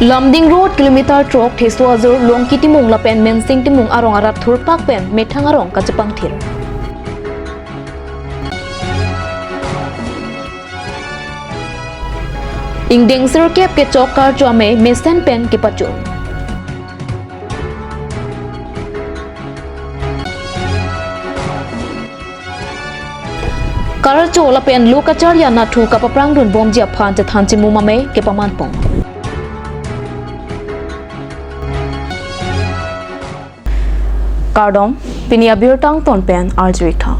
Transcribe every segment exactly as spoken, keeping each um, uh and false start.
Lumding Road kilometer throk Theso Ajur Longki Timung lapen Mensing Timung arong arat thurpak pen methang arong kachepangthir. Ingdeng sirkep kechok karcho amei mesen pen kepachun. Karcho lapen lo kacharli anatthu kapaprangdun bomji aphan chethan chimum amei kepamanpon. Kardom, pini abirta angton pen arjuik tha.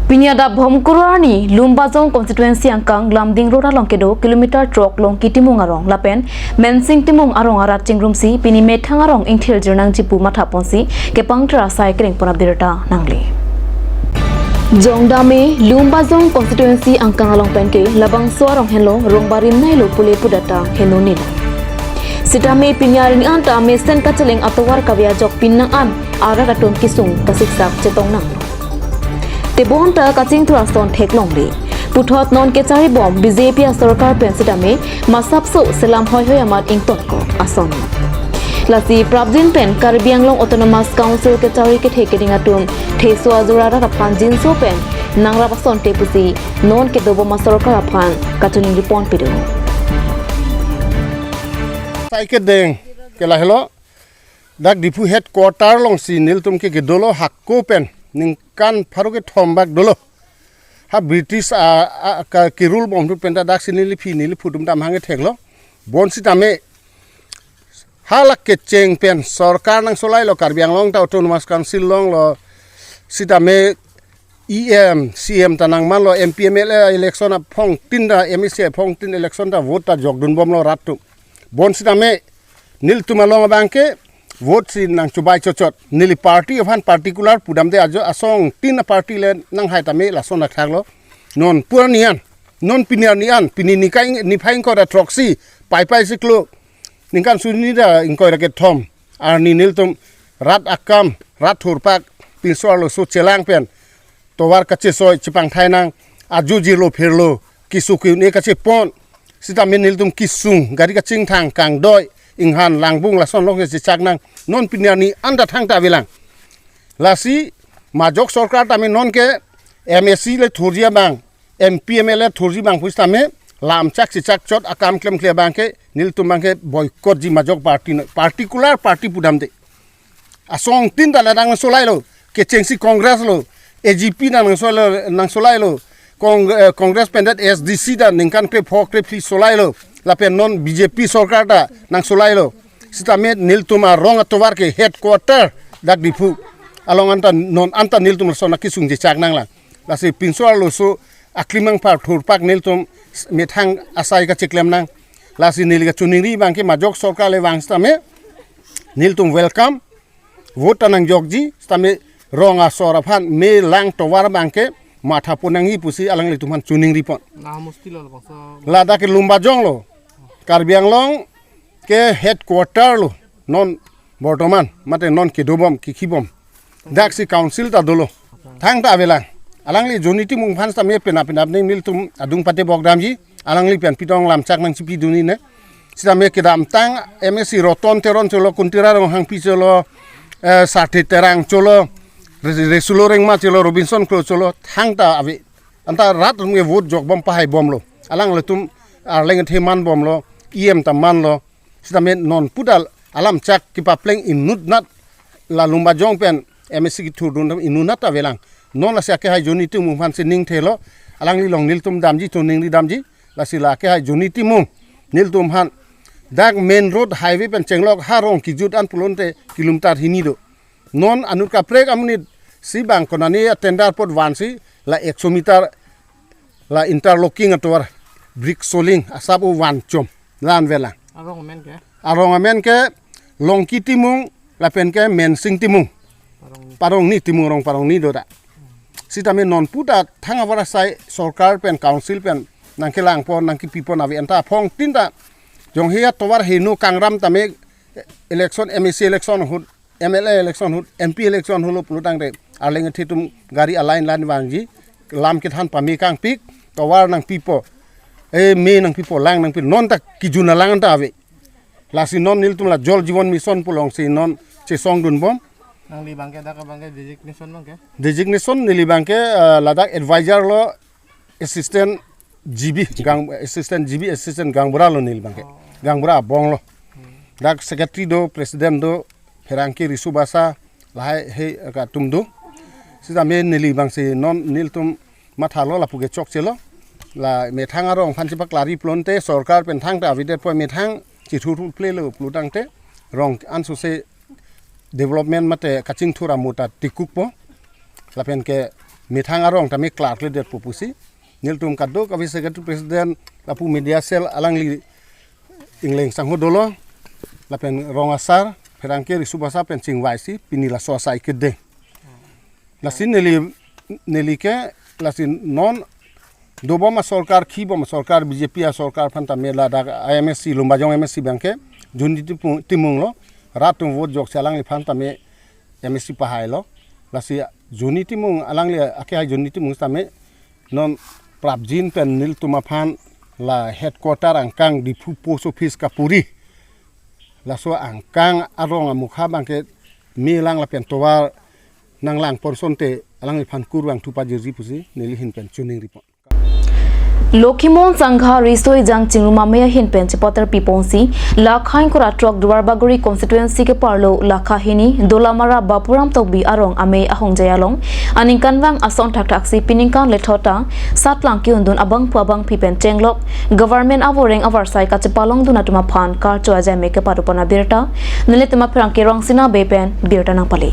Pini adap bhomkuru arni Lumbajong constituency angkang Lumding Road along kedo kilometer throk Longki Timung arong lapen Mensing Timung arong arat chingrumsi pini methang arong ingthir jirnangji pu mathaponsi kepangthir asai kerengpon abirta nangle. Jongdame Lumbajong constituency angkang along pen ke labangso arong henlo rong barim nailo pule pudata heno nilo. Sitame pini arni anta mesen kacheleng atovar kave ajok pinang an arat atum kesung kasiksak chetong nanglo. Tebonta kachingthur ason theklongle. Puthot non kecharibom B J P asorkar pen sitame masapso selam hoihoi amat ingtonkok ason. Lasi prapjin pen Karbi Anglong Autonomous Council kechari kethe keding atum Theso Ajur arat aphan jinso pen nangrap asonte pusi non kedobom asorkar aphan kachiningri ponpido. Sai kedeng ke lahelo, dak Diphu headquarter alongsi nelitum ke kedolo hako pen ningkan pharo kethom bak dolo. Ha British a, a, ka, kerule bom thu penta daksi neli phi neli phu atum dam hangke theklo. Bonsitame hala kecheng pen sorkar nangsolailo, Karbi Anglong ta Autonomous Council longlo, sitame E M, C M ta nangmanlo, M P M L A election aphongtin ta, M A C aphongtin election ta vote ta jokdunbomlo rat atum. Bonsitame nelitum along abangke vote si nangchobai chochot. Neli party aphan particular pudamde ajo asongtin aparty le nanghai tame lason athaklo. Non pu arni an, non pini arni an, pini nikai niphai ingkoi ra throksi, paipai siklo, ningkan suni ra ingkoi ra kethom arni nelitum rat akam, rat thurpak, pinso arloso chelang pen tovar kachesoi chepangthai nang, ajo jirlo phirlo, keso ke-un-e kachepon. Sitame nelitum kesung, gari kachingthang, kangdoi, inghan, langbung lason along kechechak nang, non pini arni anta thangta avelang. Lasi majok sorkar tame nonke M A C le thurji abang, M P M L A thurji abang pusitame lamchak chechak chot akam klemkle abangke nelitum abangke boycott ji majok party noi, particular party pudamde. Asongtin ta ladang nangsolailo, kechengsi Congress lo, A G P ta nangsolailo, nangsolailo, Cong-, eh, Congress pendet S D C ta ningkan krepho krephli solailo, lapen non B J P sorkar ta nangsolailo. Sitame nelitum arong atovar ke headquarter dak Diphu along anta non anta nelitum lason akesung chechak nanglang. Lasi pinso arloso aklimang par thurpak nelitum methang asai kacheklem nang. Lasi neli kachiningri abangke majok sorkar le vang sitame nelitum welcome. Vote ta nangjokji, sitame rong asor aphan me lang tovar abangke matha pon nangji pusi alanglitum aphan chiningripon. Na musti lo bangso. Ladak ke Lumbajong lo. Karbi Anglong ke headquarter lo. Non bortoman, mate non kedobom, kekhibom. Daksi council ta dolo. Thangta avelang. Alangli Johnny Timung aphan sitame penap penap nelitum adung pate bok damji. Alangli pen pitong lamchak nangchipidun-i ne. Sitame kedamtang M A C Roton Teron cholo, Kuntira Ronghangpi cholo, eh, Sarthe Terang cholo, Re-, Resulo Rengma cholo, Robinson Kro cholo, thangta ave. Anta rat atum ke vote jokbom pahaibomlo. Alanglitum arleng athe manbomlo, E M ta manlo. Sitame non putal alamchak kepapleng inutnat la Lumbajong pen M A C kethurdun inutnat avelang. Non lasi akehai Johnny Timung aphan si ningthelo, alangli along nelitum damji, chiningri damji. Lasi la akehai Johnny Timung nelitum aphan dak main road highway pen chenglok harong kejut an pulote kilometer hini do. Non anut kaprek amonit si bang konane a tender apot vansi la ekso meter la interlocking atovar brick soling asap o vanchom la-an avelang. Arong amen ke? Arong amen ke Longki Timung lapen ke Mensing Timung. Parong ni. Parong ni Timung, rong parong ni do ta. Sitame non puta thang avar asai sorkar pen council pen nangkelangpon nangkepipon ave anta aphongtin ta. Jonghe atovar heno kangram tame election, M A C election ahut, M L A election ahut, M P election ahut lo pulotangte arleng athe atum gari a line line vangji, lam kethan pame kangpik, tovar nangpipo, eh, me nangpipo, lang nangpi, non ta kejun alang ta ave. Lasi non nelitum la Jal Jeevan Mission pu alongsi non chesongdunbom. Nangli abangke dak abangke designation abangke? Designation neli abangke, eh, ladak advisor lo, assistant G B, gang, assistant G B, assistant gaonbura lo neli abangke. Gaonbura abang lo. Dak secretary do, president do, pherangke riso basa, lahai hei atum do. Sitame neli abangsi non nelitum mathalo lapu ke chokchelo. La methang arong aphan chepaklari pulote sorkar pen thangta avedetpo, methang chithurphulelo pulotangte rong ansose development mate kachingthur amuta tikukpo. Lapen ke methang arong tame klarkledetpo pusi. Nelitum kadokave secretary, president lapu media cell alangli ingleng sangho dolo. Lapen rong asar, pherangke riso basa pen chingvaisi pini laso asai kede. Lasi neli, neli ke, lasi non dobom asorkar, khibom asorkar, B J P asorkar aphan tame ladak I M A C, Lumbajong M A C abangke Joni Timung, Timung lo, rat atum vote ajoksi alangliphan tame M A C pahailo. Lasi Joni Timung, alangli akehai Joni Timung tame non prapjin pen nelitum aphan la headquarter angkang Diphu post office kapuri, laso angkang arong amukha abangke melang lapen tovar nanglang pon asonte alangliphan kurvangthu pajirji pusi neli ahin pen choningripo. Lokhimon Sangha Riso Ejang Chingrum Amei ahin pen chepatar piponsi Lakha ingkoi ra throk Duarbagori constituency keparlo Lakha hini Dolamara Bapuram Tokbi arong amei ahongjai along aningkanvang ason thakthaksi peningkan lethot ta satlang ke-undun abangphu abangphi pen chenglok government avoreng avarsai kachepalongdun atum aphan karcho ajai amei kepadopon abirta nelitum apherangke Rongsina Bey pen birta nangpale.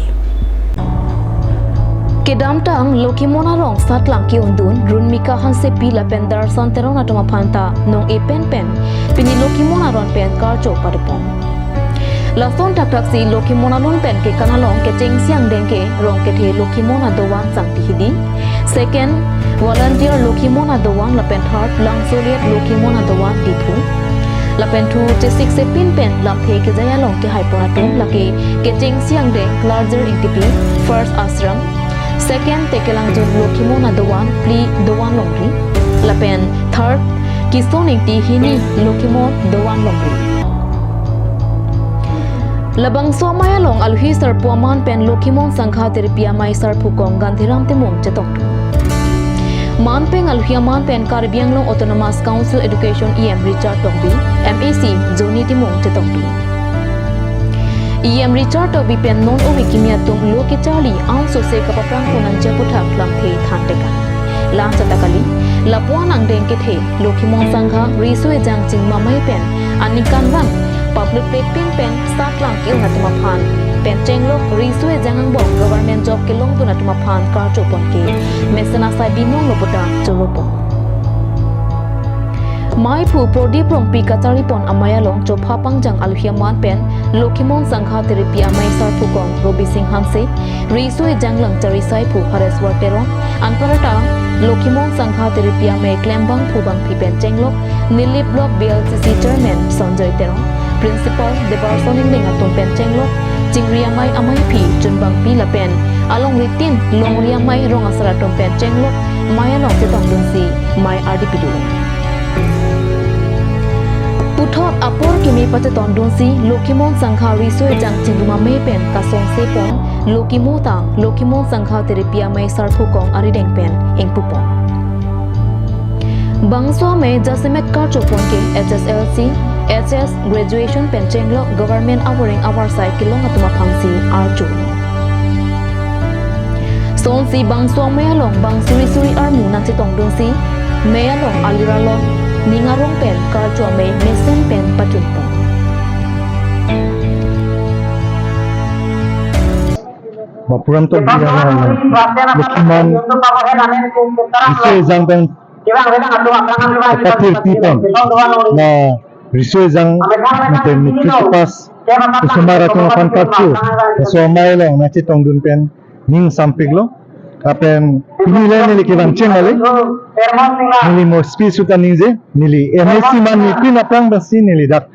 Kedamtang Lokhimon arong satlang ke-undun Runmika Hansepi lapen Darsan Teron atum aphan ta nong-e penpen pini Lokhimon arong pen karcho padopon. Lason thakthaksi Lokhimon alun pen kekan along kechengsi angdeng ke rong kethe Lokhimon adovan Sangti Hidi, second volunteer Lokhimon adovan lapen third Langso Liet Lokhimon adovan Diphu. Lapen thu chesik sepin pen lamthe kejai along kehaipon atum lake kechengsi angdeng Larger Ingtipi, first Ashram, second Tekelangjun Lokhimon adovan phli dovan longri, lapen third Kison Ingti hini Lokhimon dovan longri. Labangso amei along alohi sarpo aman pen Lokhimon Sangha Teripi Amei Sarpo Kong Gandhiram Timung chetongdun. Man pen alohi aman pen Karbi Anglong Autonomous Council Education E M Richard Tokbi, M A C Joni Timung chetongdun. E M Richard Tokbi pen non ove kimi atum lo kecharli ansose kapaphrang pon nangji aputhak lamthe than tekang. La-an chata kali, lapu-an angdeng kethe Lokhimon Sangha Riso Ejang Chingrum Amei pen aningkanvang public pet pin pen satlang ke-un atum aphan pen chenglok riso ejang angbong government job kelongdun atum aphan karcho pon ke mesen asai binong lo puta choro pon. Meiphu Prodip Rongpi kacharipon amei along chopha pangjang alohi aman pen Lokhimon Sangha Teripi Amei Sarpo Kong Robising Hanse, riso ejang langchari saiphu Hareswar Teron, anparta Lokhimon Sangha Teripi Amei klembangphu bangphi pen chenglok Nilip Block B L C C Chairman Sanjoy Teron, Principal Debarson Ingdeng atum pen chenglok chingri amei ameiphi chunbangpi lapen alongritin longri amei rong asar atum pen chenglok mei along chetongdunsi mei ardi pidun. Puthot apor kimi pachetongdunsi Lokhimon Sangha Riso Ejang Chingrum Amei pen kasongse pon Lokimo ta Lokhimon Sangha Teripi Amei Sarpo Kong arideng pen ingpupon. Bangso amei jasemet karcho pon ke H S L C, H S graduation pen chenglok government avoreng avarsai kelong atum aphansi arju. Sonsi bangso amei along bang suri suri armu nangchetongdunsi mei along alir along ning arong pen karcho amei mesen pen pachunpon. Bapuram Tokbi arong Lokhimon Riso Ejang pen kapathir pipon. Na riso ejang mate matric pass osomar atum aphan karcho, laso amei along nangchetongdun pen ning sampiklo. Lapen pini le neli kevang cheng ale, neli mo speech suta ningje, neli M A C man ni pin aphrang basi neli dak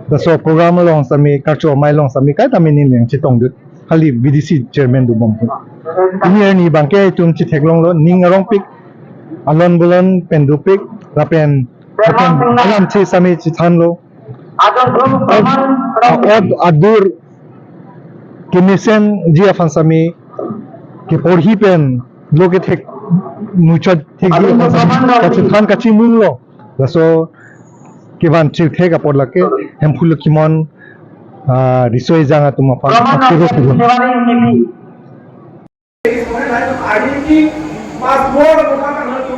laso program along sami karcho amei along sami kaita neli nangchetongdun. Hali V D C chairman dobom. Pini arni abangke itum chetheklonglo, ning arongpik, alon bolon pen dopik, lapen, lapen alam che sami chethanlo. Adon Room Roman Road adur kemesenji aphan sami keporhi pen lo kethek muchot thekji aphan sami kachethan kachimunglo. Laso kevan chirthek apor lake Hemphu Lokhimon, ah, riso ejang atum aphan Roman akiro Road kulo. Identity passport ko kan hantu.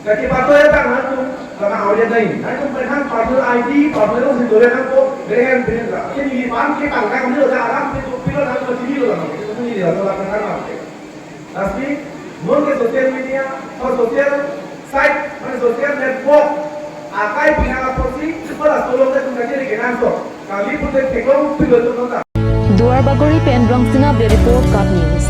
Kati pato ya kan hantu. Karena awalnya lain. Hantu mereka personal I D, personal si dole hantu, beren beren lah. Ini di pan ke tangka kami lo aram ke tu pilo hantu sini lo hantu. Itu ni dia lo kan hantu. Tapi, non ke social media, atau social site, mana social network, akai pinang apa sih, itu lah tolong ke tunggu aja di kenanto. Kami pun dari tekong pilo tu kontak. Duarbagori pen Rangsina Bureau Report, KAT News.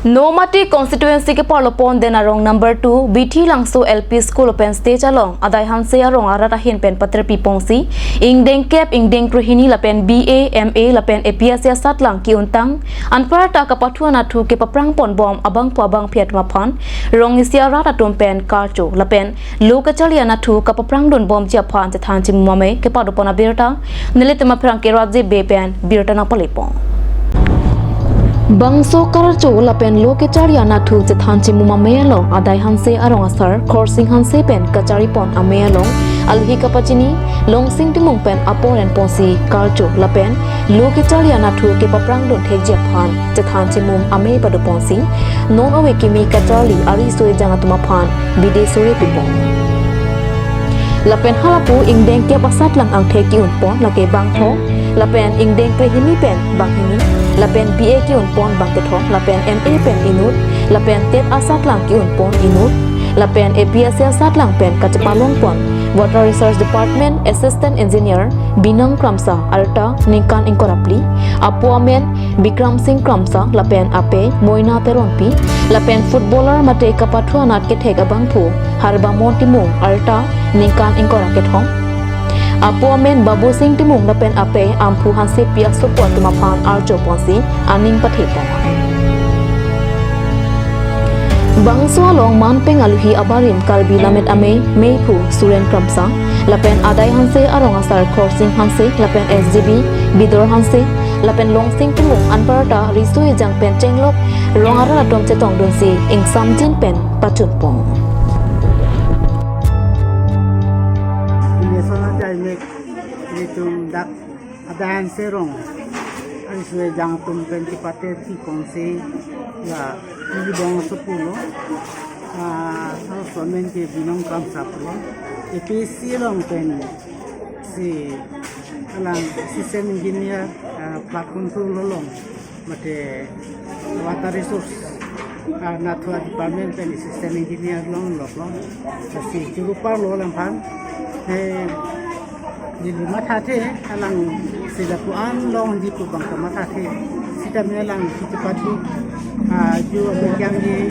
Nomati constituency keparlopon Denarong number two, Bithi Langso L P School pen stage along Adai Hanse arong arat ahin pen paterpi pongsi, ingdeng kep, ingdeng krehini lapen B A, M A lapen A P S C asatlang ki-untang, anparta kapathu anatthu kepaprang ponbom abangphu abangphi atum aphan, rong isi arat atum pen karcho lapen lo kacharli anatthu kapaprang dunbomji aphan chethan chimum amei kepadopon abirta, nelitum aphrang ke Rajiv Bey pen birta nangpalipon. Bangso karcho lapen lo kacharli anatthu chethan chimum amei along Adai Hanse arong asar Khorsing Hanse pen kacharipon amei along alhi kapachini Longsing Timung pen apor enponsi karcho lapen lo kacharli anatthu kepaprang dun thekji aphan chethan chimum amei padoponsi, non ove kimi kacharli ariso ejang atum aphan bidi suri pipon. Lapen halapu ingdeng kep asatlang angthek ki-unpon lake bangthrok, lapen ingdeng krehini pen banghini, lapen B A ki-unpon bangkethom, lapen M A pen inut, lapen tet asatlang ki-unpon inut, lapen A P S C asatlang pen kachepalongpon Water Resource Department Assistant Engineer Binong Kramsa arta ningkan ingkoi ra phli, apo amen Bikram Singh Kramsa lapen apei Moina Teronpi, lapen footballer mate kapathu anat kethek abangphu Harbamon Timung arta ningkan ingkoi ra kethom, apo amen Babu Singh Timung lapen apei Amphu Hansepi asopo atum aphan archoponsi aning pathepon. Bangso along manpeng aluhi abarim Karbi Lammet Amei, meiphu Suren Kramsa, lapen Adai Hanse arong asar Khorsing Hanse, lapen S G B Bidor Hanse, lapen Longsing Timung anparta riso ejang pen chenglok rong arat atum chetongdunsi ingsamjin pen pachunpon. Ini sana jai mek itum dak Adai Hanse arong ariso ejang atum pen kepaterpi pongsi la neli bong sopulo. Ah, halaso amen ke Binong Kramsa pulo. A P S C along pensi alang assistant engineer, ah, flood control along mate water resource, ah, anatthu department pen assistant engineer longlo. Lasi churu parlo alangphan. Eh, neli mathathe, alangsi lapu-an longji pu abang kamathathe. Sitame alang si chepatu, ah, ju abikyang ji,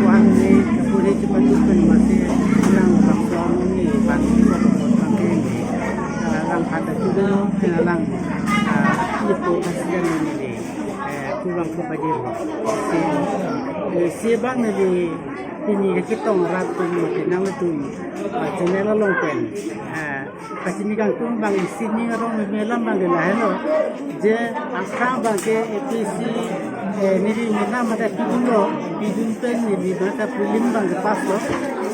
puan ji, puri chepatu pen masi alang bangso amonit, bangso amonit, ah, alang kata juga no, alang, ah, ipo kasian ini, eh, kurang kepada. Si, eh, si abang neli pini kachetong rat pen mati nangtum, ah, channel along pen, ah, kachini kangtung abang isi ning arong meme alam abang ke lahelo. Je akhang abang ke A P S C, eh, neli mena mata pidunlo, pidun pen neli mata prelim abang ke passlo.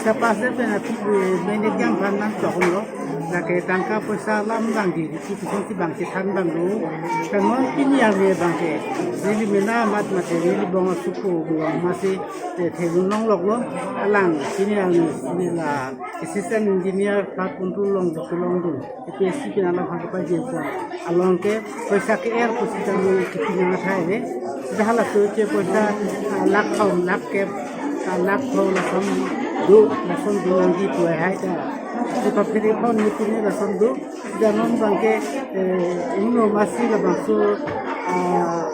Sa pass pen api, eh, menek yang panan toklo. Lake tangka poisa alam abang ke, isi kusung si abang chethan abang do. Kan non pini arni abang ke, neli mena amat mate neli bong asopo bong masi, eh, thelun longloklo. Alang pini arni neli la assistant engineer flood control along, along do. A P S C pen alang hang kepaji pon. Along ke poisa ke-er pusi kami kepinang athai le. Sita halaso ke poisa, ah, lakh thom, lakh kep, ah, lakh thom, lakh thom do, lason do nangji pu hai ta. Sita phiri phon ni pini lason do. Sita non abang ke, eh, uno masi labangso, ah,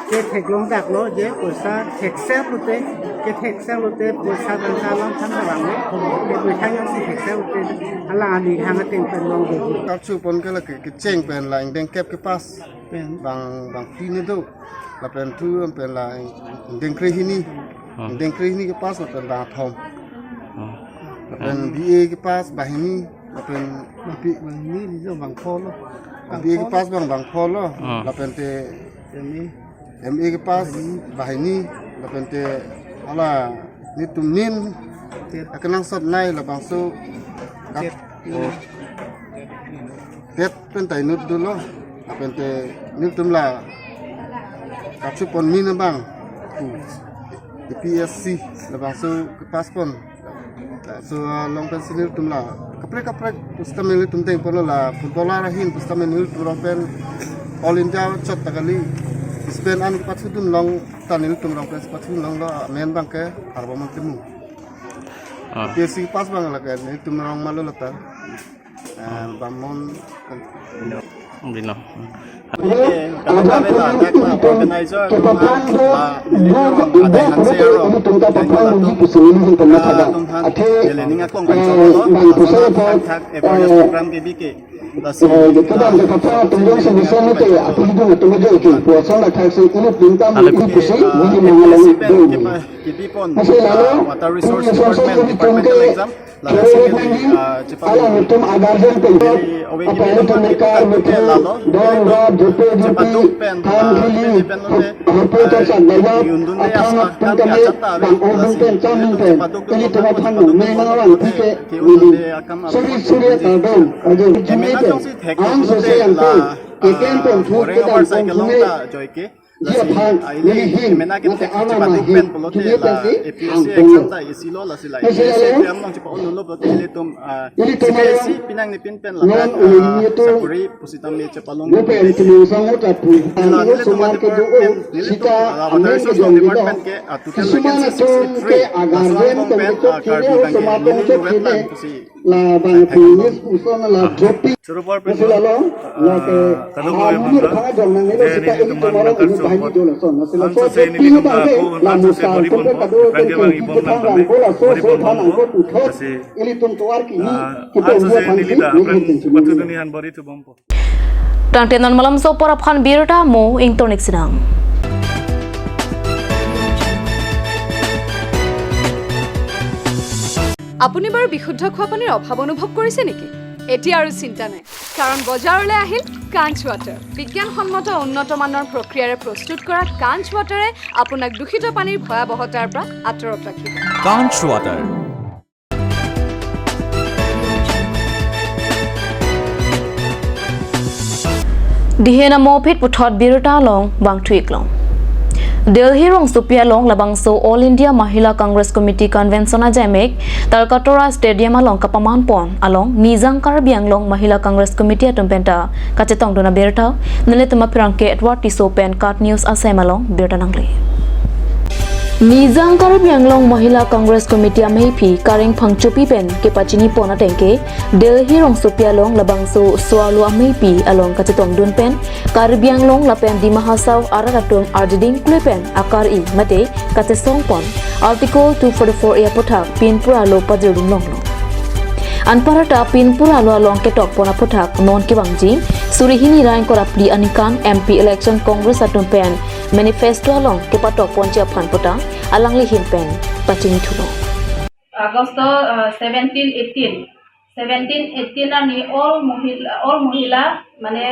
ketheklong daklo je poisa thekser lote, kethekser lote poisa tangka alam than abang le. Ke poisa yang si thekser lote alang ani hang ateng pen long do. Karcho pon ke lake kecheng pen la ingdeng kep kepass pen bang, bang phli ne do. Lapen thu pen la ingdeng krehini. Hmm. Ingdeng krehini kepass lapen bang thom. Hmm. Lapen B A kepass banghini, lapen B A kepass bang bangpho lo. Ah. Lapen te M A kepass banghini, lapen te hala nelitum nin akenangsot nei labangso kat-, oh. TET pen ta inut dolo, lapen te nelitum la kachepon min abang pu A P S C labangso kepass pon. So, ah, along pensi nelitum la kaprek kaprek pusitame nelitum dengpon lo, la footballer ahin pusitame nelitum along pen All India chot ta kali, pen an kepathudun along ta nelitum along pen kepathudun along lo, amen abangke Harbamon Timung. Ah. A P S C kepass abang lake nelitum along malo lata. Ah, Bamon. Bino. Organizer atum, ah, nelitum adai hanse arong, atum aphan neli ning akong kanchong lo, lason athak awareness program kebi ke. Lasi, ah, kebi pon, ah, Water Resource Department, departmental exam. Lasi neli, ah, chepalong. Neli ove kimi neli pen lalo, nelitum chepaduk pen, ah, pen pen lote, ah, yundun le aspa kan ke achata ave, lasi nelitum chepaduk pen lote ke-un-un le akam ave. Emena jongsi thek lote la, ah, Boreng Amar Cycle along ta joike. Lasi, ah, ili emena kethek chepaduk pen pulote la A P S C exam ta isi lo, lasi la A P S C exam along chepa-un-un lo pulote ilitum, ah, C P S C pinang ni pin pen la, ah, sakori pusitame chepalong. Nelitum department, nelitum, ah, Water Resource department ke, ah, total vacancy sixty-three. Laso angbong pen, ah, Karbi abangke mini wetland pusi. Labang pulis uson la jopi. Choro por pen, nasi lalo, ah, lake kadokave amonit bangla, thang ajong nang nilo dei sita nelitum ini Manipur tumorong ini Karso bahini apot. Dolo son. Nasi la anso so se jopi nelitum bangke ako la anso se musa bori tumpe bompo, kadu aphrang ke pen bang kin ibom kita nang bang tame, bola so bori so bompo. Thanang ko puthot. Lasi, ilitum tuar kini, ah, kita anso uya se phansi neli da neli aphrang kintu pathu neli. Duni han bori thu bompo. Tangte non malomso apor aphan birta mo ingtonik sinang. আপুনি বাৰু বিশুদ্ধ খোৱা পানীৰ অভাৱ অনুভৱ কৰিছে নেকি? এতিয়া আৰু চিন্তা নাই, কাৰণ বজাৰলৈ আহিল কাঞ্চ ৱাটাৰ। বিজ্ঞানসন্মত উন্নত মানৰ প্ৰক্ৰিয়াৰে প্ৰস্তুত কৰা কাঞ্চ ৱাটাৰে আপোনাক দূষিত পানীৰ ভয়াৱহতাৰ পৰা আঁতৰত ৰাখিব। Kanch Water. Dihen amo aphi puthot birta along vangthu-ik long. Delhi rongsopi along labangso All India Mahila Congress Committee Convention ajaimek Talkatora Stadium along kapaman pon along Nijang Karbi Anglong Mahila Congress Committee atum penta kachetongdun abirta, nelitum apherangke Edward Tisso pen KAT News asem along birta nangle. Nijang Karbi Anglong Mahila Congress Committee amei aphi Kareng Phangchopi pen kepachini pon ateng ke Delhi rongsopi along labangso Soalo amei aphi along kachetongdun pen Karbi Anglong lapen Dima Hasao arat atum arjiding klui pen akar-i mate kachesong pon Article two forty-four A aputhak pinpura alo pajirdun longlo. Anparta pinpura alo along ketok pon aputhak non kevangji suri hini ra ingkoi ra phli aningkan M P election Congress atum pen manifesto along kepatok ponji aphan puta alangli ahin pen pachini thulo. August, uh, seventeen eighteen, seventeen eighteen arni all mohila, all mohila mane,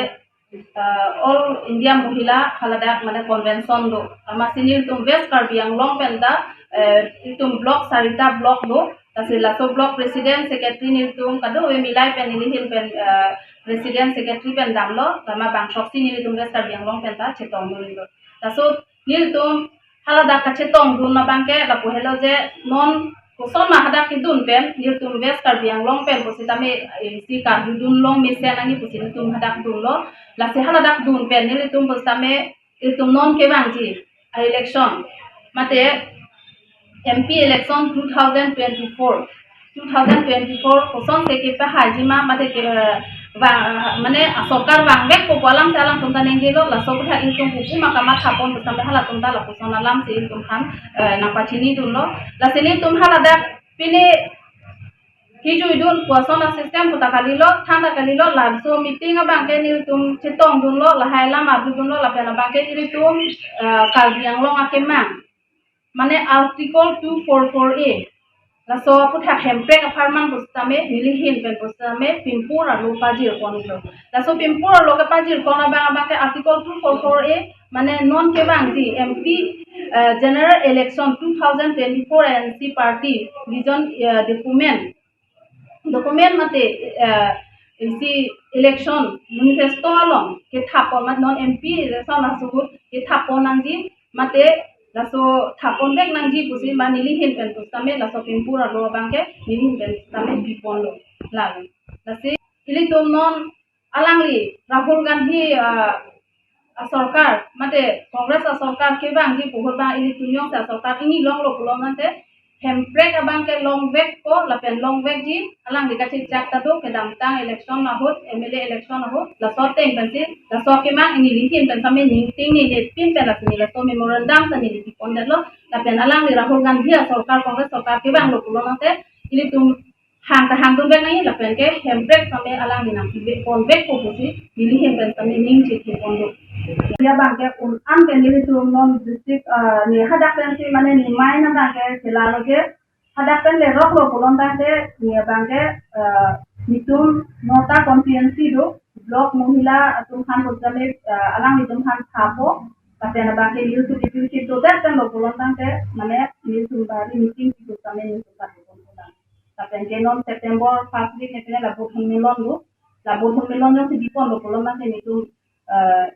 uh, All India Mohila haladak mane convention do. Amatsi nelitum West Karbi Anglong penta, uh, itum block sarita block do. Lasi laso block president secretary nelitum kadokave milai pen neli ahin pen, uh, president secretary pen damlo. Lama bangsoksi nelitum West Karbi Anglong penta chetongdun do. Laso nelitum haladak kachetongdun abangke lapu helo je non koson ma hadak kedun pen nelitum West Karbi Anglong pen pusitame, eh, si karjudun long mesen nangji pusi nelitum hadak dunlo. Lasi haladak dun pen nelitum pusitame nelitum non kevangji a-election mate M P election two thousand twenty-four, two thousand twenty-four kosonsi kepahaiji ma mate ke, eh, vang, eh, mane asorkar vangvekpo pu alamsi alangtum ta nengjelo, laso aputhak itum kopi ma kamatha pon pusitame halatum ta lapuson alamsi itum aphan, eh, nangpachinidunlo. Lasi nelitum haladak pine kijuidun koson a-system puta kalilo, than ta kalilo, laso meeting abangke nelitum chetongdunlo, lahai alam arjudunlo, lapen abangke nelitum, eh, Karbi Anglong akemang mane Article two forty-four A, Laso aphuthak Hemprek apharman pusitame nelihin pen pusitame pimpur arlo pajirponlo. Laso pimpur arlo kepajirpon abang abangke Article two four four A, mane non kevangji M P, eh, general election two thousand twenty-four A N C party vision, eh, document, document mate, eh, isi election manifesto along kethapon, mat non M P election laso ahut kethapon nangji mate laso thapon vek nangji pusi ma nelihin pen pusitame laso pimpur arlo abangke nelihin pen pusitame piponlo. Lalo. Lasi ilitum non alangli Rahul Gandhi, ah, asorkar mate Congress asorkar kevangji pu ahut abang ilitum jongsi asorkar ini longlo pulo tangte Hemprek abangke longvekpo lapen longvekji, alangli kachechak ta do, kedamtang election ahut, M L A election ahut, laso ateng pensi, laso akemang nelihin pen sitame ning ting ni ne pin pen lasi neli laso memorandum ta neli pipondetlo, lapen alangli Rahul Gandhi asorkar Congress sorkar kevanglo pulo tangte ilitum hang ta hangdun vek nangji lapen ke Hemprek sitame alangli nangpiponvekpo pusi nelihin pen sitame ning chethepon do. Pini abangke un-an ke nelitum non district, ah, ne hadak pensi mane ne main abangke chelalo ke hadak pen leroklo pulo tangte ne abangke, ah, netum nota constituency do, block mohila atum aphan pusitame, ah, alanglitum aphan thapo, lapen abangke nelitum deputy do dak penlo pulo tangte mane nelitum bari meeting pusitame nelitum ta lapen ke non September first week ne pine la booth sonmilon lo. La booth sonmilon jongsi biponlo pulo tangte netum, eh,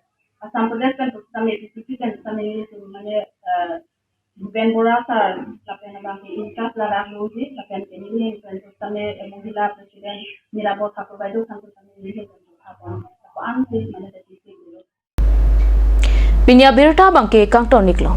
Assam Pradesh pen pusitame, B J P pen pusitame netum mane, eh, Bhupen Bora sir lapen abangke in charge ladak loji lapen ke nelihin pen pusitame, eh, mohila president Mirabor Thakur Baideo aphan pusitame nelihin pen apon apon ansi mane teti sik dulu. Pini abirta abangke kangton iklo.